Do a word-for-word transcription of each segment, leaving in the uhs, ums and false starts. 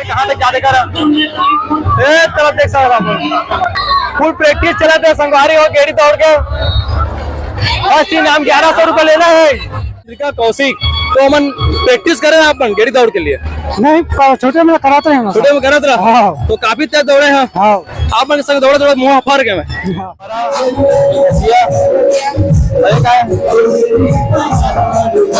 कहाँ तक जाने का रहा? ए, तरफ देख सकत आप। फुल प्रैक्टिस चलत हे संगवारी हो, गेड़ी दौड़ के। फर्स्ट इनाम ग्यारह सौ रुपये लेना है। का कौशिक, तो हमन प्रैक्टिस करे हैं अपन गेड़ी दौड़ के लिए। नहीं, प-, छोटे में कराते हैं हम। छोटे में करत रहा? हाँ। तो काफी तेज दौड़े हैं। हाँ। आप मन के संग दौड़े दौड़े मुंह फर गए मैं। हाँ। अरे का है?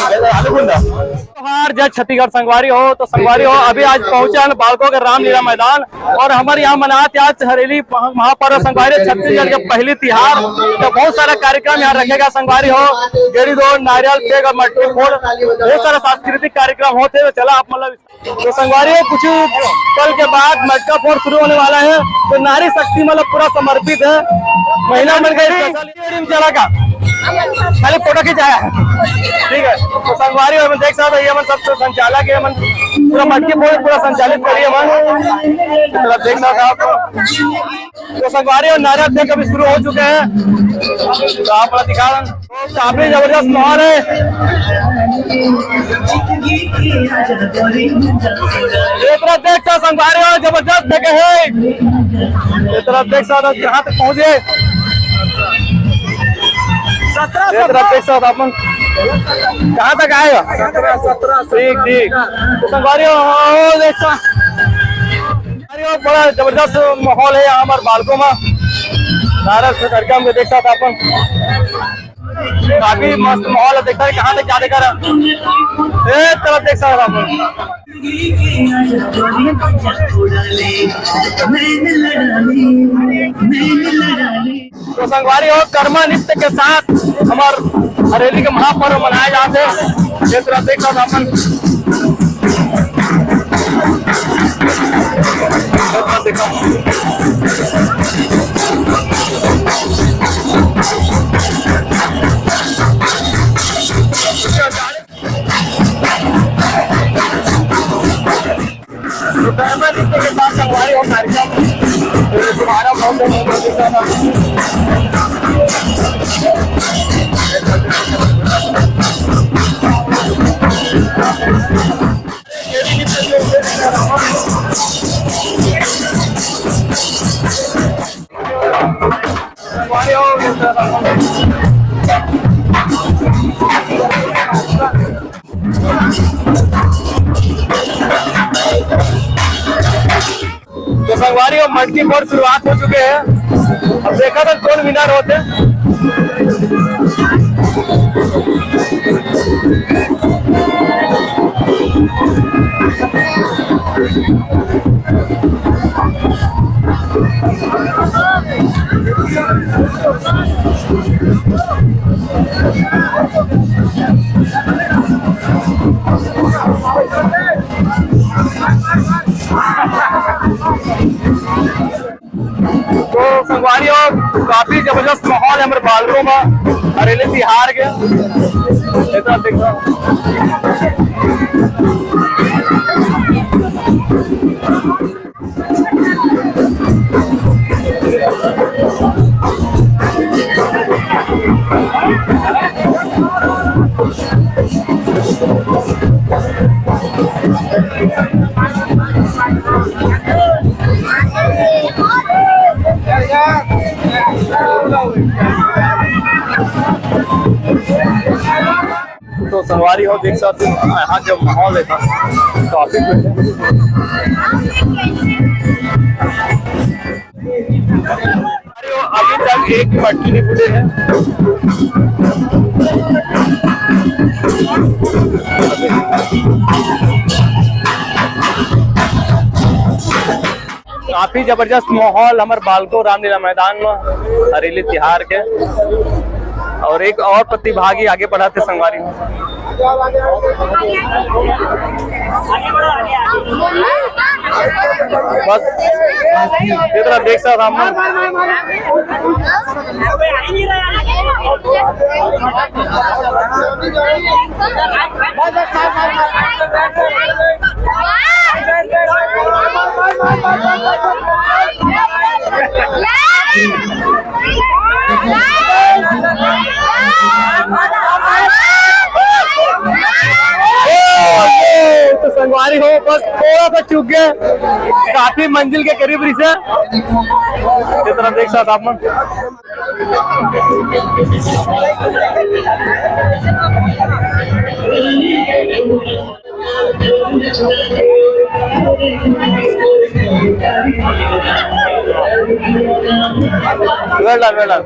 अरे आलू गुंडा। जोहार, जय छत्तीसगढ़ संगवारी हो। तो संगवारी हो, अभी आज पहुंचे हैं बालको के रामलीला मैदान। और हमर यहाँ मनात आज हरेली महा-, महापर्व संगवारी, छत्तीसगढ़ के पहली तिहार। तो बहुत सारा कार्यक्रम यहाँ रखेगा संगवारी हो, गेड़ी दौड़, नारियल फेंक और मटकी फोड़, बहुत सारा सांस्कृतिक कार्यक्रम होते हैं। तो चला आप मतलब, तो संगवारी हो, कुछ पल के बाद मटका फोड़ शुरू होने वाला है। तो नारी शक्ति मतलब पूरा समर्पित है, महिला मन का स्पेशल। चला का खाली फोटो खिंचाया, ठीक है। तो संगवारी हो, हम देख सकते हैं, ये हम सब संचालक है, हम पूरा मटकी फोड़ पूरा संचालित करिए हम। तो आप देख सकते हैं आप। तो संगवारी हो, नारियल फेंक अभी शुरू हो चुके हैं, तो आप लोग दिखा रहे हैं। तो काफी जबरदस्त माहौल है। ये तरफ देख सकते संगवारी हो, जबरदस्त जगह है। ये तरफ देख सकते कहाँ तक पहुंचे। सत्रह, ये तरफ देख सकते अपन कहाँ तक आएगा। सत्रह, सत्रह, ठीक, ठीक। तो संगवारी हो, देख सकते अरे, बड़ा जबरदस्त माहौल है यहाँ हमारे बालको में। नारद के कार्यक्रम के देख सकते अपन, काफी मस्त माहौल है। देखता है कहाँ तक जाने का रहा। ए, तरफ देख सकते अपन। तो संगवारी हो, कर्मा नृत्य के साथ हमार हरेली के महापर्व मनाए जाते। ये तरफ देख सकते अपन। तो गरबा नृत्य के साथ संगवारी हो कार्यक्रम शुभारंभ होते हैं। तो संगवारी हो, मटकी फोड़ शुरुआत हो चुके हैं। अब देखा था कौन विनर होते। तो संगवारी हो, काफी जबरदस्त माहौल है हमारे बालको में हरेली तिहार के। इतना देखो। तो संगवारी हो, देख सकते हो यहाँ जो माहौल है, काफी अभी तक एक भी मटकी नहीं फूटे हैं। काफी जबरदस्त माहौल हमर बालको रामलीला मैदान में हरेली तिहार के। और एक और प्रतिभागी आगे बढ़ाते संगवारी हो। बस ये तरह देख सकते हम। ओ, ये तो संगवारी हो, बस थोड़ा सा चूक गए, काफी मंजिल के करीब रिहिसे। ये तरफ देख सकत आप मन। Well done, well done.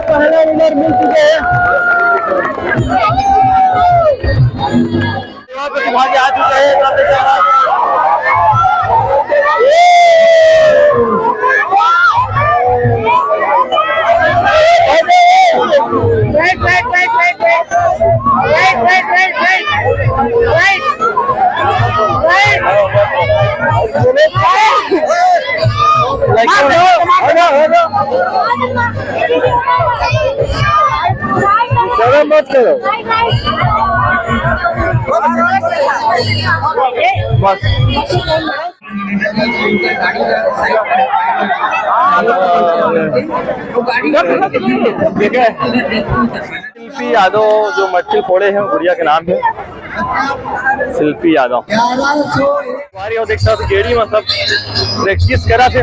पहला विनर मिल चुके हैं। सेवा पे तुम्हारी आ चुका है, इधर देखिए आप। Right, right, right, right, right. Right, right, right, right. Right. Right. शर्म मत करो। बस। ठीक है। शिल्पी यादव जो मटकी फोड़े हैं, गुड़िया के नाम है शिल्पी यादव। हमारी ओर देख सकत गेड़ी, मतलब, प्रैक्टिस करा थे।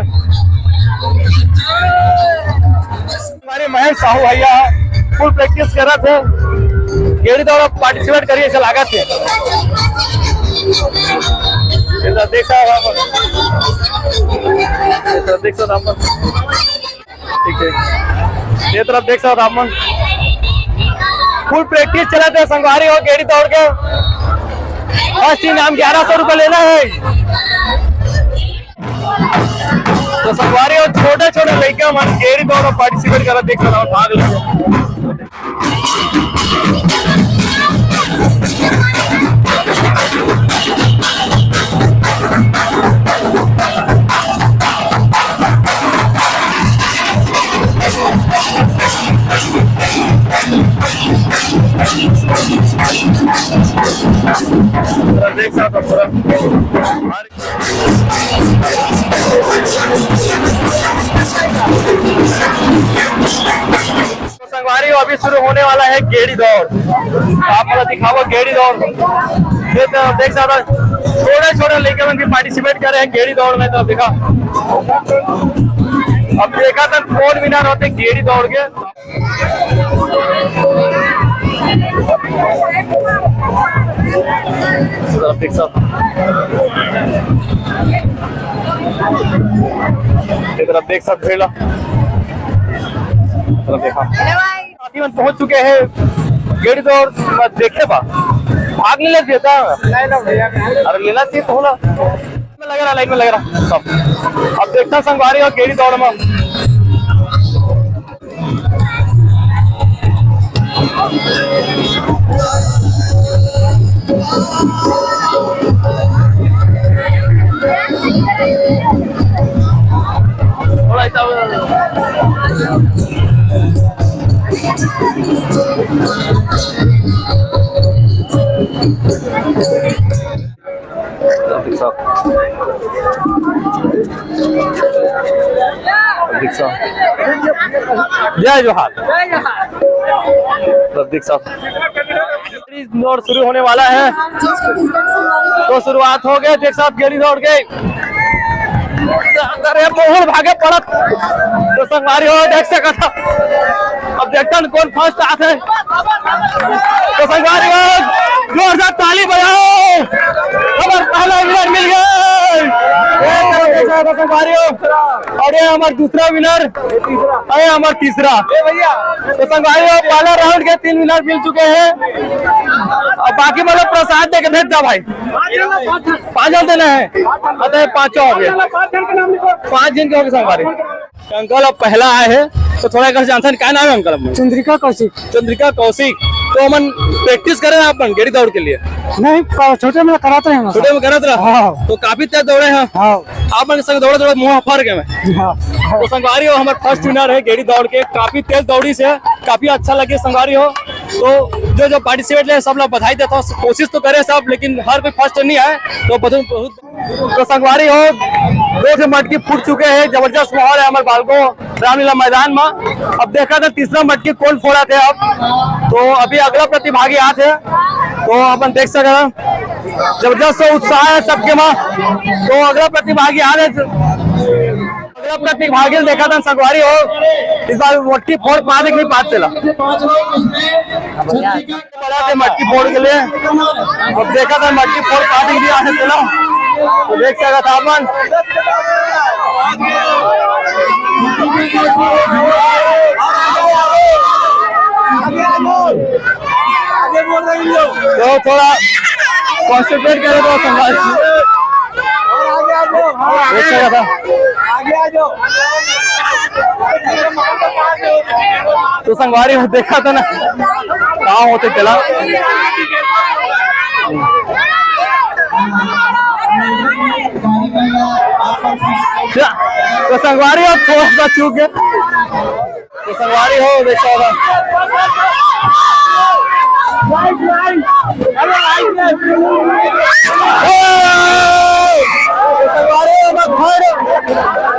हमारे महेश साहू भैया फुल प्रैक्टिस करा थे, गेड़ी दौड़ पार्टिसिपेट करिए, ऐसा लागत है। ये तो देख सकत आप, ये तो देख सकत आप। ठीक है, ये तरफ देख सकत आप मन, फुल प्रैक्टिस चलत हे संगवारी हो गेड़ी दौड़ के। फर्स्ट इनाम ग्यारह सौ रुपये लेना है। तो संगवारी हो, छोटे छोटे लइका मन गेड़ी दौड़ में पार्टिसिपेट करत देख सकत हो, भाग ले। देख सकत हो पूरा। तो संगवारी हो, अभी शुरू होने वाला है गेड़ी दौड़। आप मन ला दिखाबो गेड़ी दौड़। ये तो देख सकत हो, छोटे छोटे लइका मन भी पार्टिसिपेट करे हे गेड़ी दौड़ में। तो देखा, अब देखा था कौन विनर होथे गेड़ी दौड़ के। इधर आप देख सकत, इधर आप देख सकत, इधर देखा। साथी मन पहुंच चुके हैं गेड़ी दौड़ देखे बर। भाग नहीं लेते था। नहीं ना भैया। अरे लेना चाहिए तो होला। में लगे रहा, लाइन में लगे रहा सब। अब देखता संगवारी हो गेड़ी दौड़ में। थोड़ा ऐसा हो। प्रतीक साहब। प्रतीक साहब। जय जोहार। प्रतीक साहब। दौड़ शुरू होने वाला है, तो शुरुआत हो गई। देख सकत गेड़ी दौड़ के, अरे मोहन भागे पड़त, तो संगवारी हो देख सकत हो। अब देखथन कौन फर्स्ट आथे। तो संगवारी हो, जोरदार ताली बजाओ, हमर पहला विनर मिल गए। ये तरफ देख सकत हो संगवारी हो, और ये हमर दूसरा विनर, अरे हमर तीसरा। तो संगवारी हो, पहला राउंड के तीन विनर मिल चुके हैं। अब बाकी मतलब प्रसाद दे के भेज दो भाई। पाँच जन देना है। अरे पाँच हो गए। पाँच जन के हो गए संगवारी। अंकल अब पहला आए हैं, तो थोड़ा अगर जानथन, का नाम है अंकल? अपन चंद्रिका कौशिक। चंद्रिका कौशिक। तो हमन practice करे हैं अपन गेड़ी दौड़ के लिए। नहीं, क-, छोटे में करत रहे हैं। छोटे में करत रहा? हाँ। तो काफी तेज दौड़े हैं। हाँ। आप मन के संग दौड़े दौड़े मुंह फर गए मैं। हाँ। तो संगवारी हो, हमर first winner है गेड़ी दौड़ के, काफी तेज दौड़ी से, काफी अच्छा लगे संगवारी हो। तो जो जो participate ले सब लोग बधाई देता हूँ, कोशिश तो करे सब, लेकिन हर कोई first नहीं आए, तो बहुत, बहुत तो संगवारी हो, दो ठे मटकी फूट चुके हैं, जबरदस्त माहौल है हमर बालको रामलीला मैदान में। अब देखा था तीसरा मटकी कौन फोड़ा थे अब। तो अभी अगला प्रतिभागी आते हैं, तो अपन देख सकते हैं, जबरदस्त उत्साह है सबके में। तो अगला प्रतिभागी आ रहे, अगला प्रतिभागी देखा था संगवारी हो, इस बार मटकी फोड़ पाते कि नहीं पाते ला। बड़ा थे मटकी फोड़ के लिए। अब देखा था मटकी फोड़ पार्टी के लिए आने चला। तो देख सकत था अपन। तो थोड़ा concentrate करे तो संभाल। देख सकत था। तो संगवारी हो देखा था ना, का होते चला। तो संगवारी हो थोड़ा सा चूक गया। तो संगवारी हो देखा था।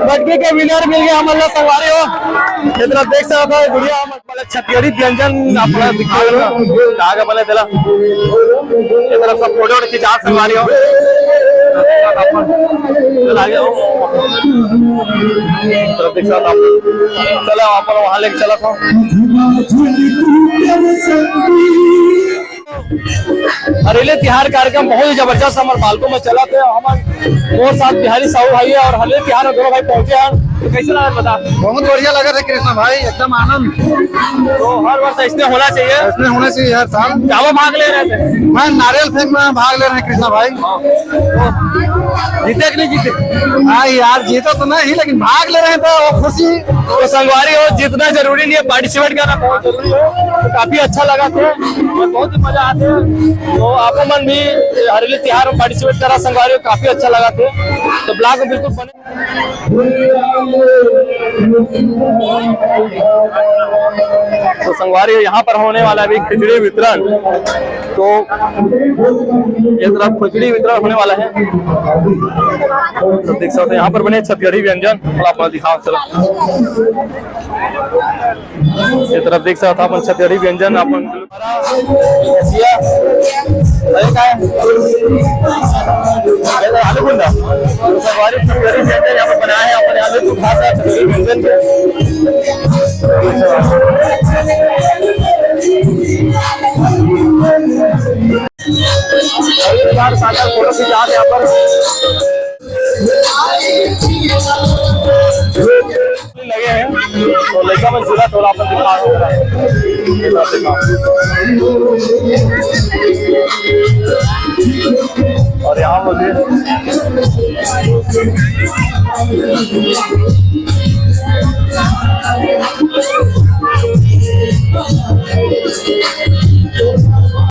मटकी के winner मिल गया हमन ला संगवारी हो। ये तरफ देख सकत हो गुड़िया हमर छत्तीसगढ़ी व्यंजन अपना दिखावे ला। का का बने तेला? ये तरफ सब photo वोटो खिंचा संगवारी हो। चला गया हो। तरफ देख सकत हो। चलो अपन वहाँ लेके चला था। हरेली तिहार कार्यक्रम बहुत ही जबरदस्त हमर बालको में चलत हे। हमर मोर साथ बिहारी साहू भाई हे और हरेली तिहार में दोनों भाई पहुंचे हे, तो कैसे लगा बता? बहुत बढ़िया लगा था कृष्णा भाई, एकदम आनंद। तो हर वर्ष ऐसने होना चाहिए। ऐसने होना चाहिए हर साल। जावा भाग ले रहे थे? मैं नारियल फेंक में भाग ले रहे हैं कृष्णा भाई। जीते कि नहीं जीते? हाँ यार, जीता तो नहीं, लेकिन भाग ले रहे हैं तो वो खुशी। तो संगवारी हो, जीतना जरूरी नहीं है, participate करना बहुत जरूरी है। तो काफी अच्छा लगा थे और बहुत ही मजा आते हैं। तो आप मन भी हरेली तिहार में participate करा संगवारी हो, काफी अच्छा लगा थे। तो vlog में बिल्कुल बने। तो संगवारी हो, यहाँ पर होने वाला अभी खिचड़ी वितरण। तो ये तरफ खिचड़ी वितरण होने वाला है। तो देख सकते हो यहाँ पर बने छत्तीसगढ़ी व्यंजन, और आप दिखाओ, चलो। ये तरफ देख सकते हो अपन छत्तीसगढ़ी व्यंजन अपन। अरे काय? ये तो आलू गुंडा। तो संगवारी छत्तीसगढ़ी व्यंजन यहाँ पर बनाए हैं अपन आलू को खा सकते हैं व्यंजन के। अभी यार साथ फोटो खिंचा यहाँ पर। लगे हैं, तो लइका मन झूला टोला अपन दिखा रहे हैं। और यहाँ मुझे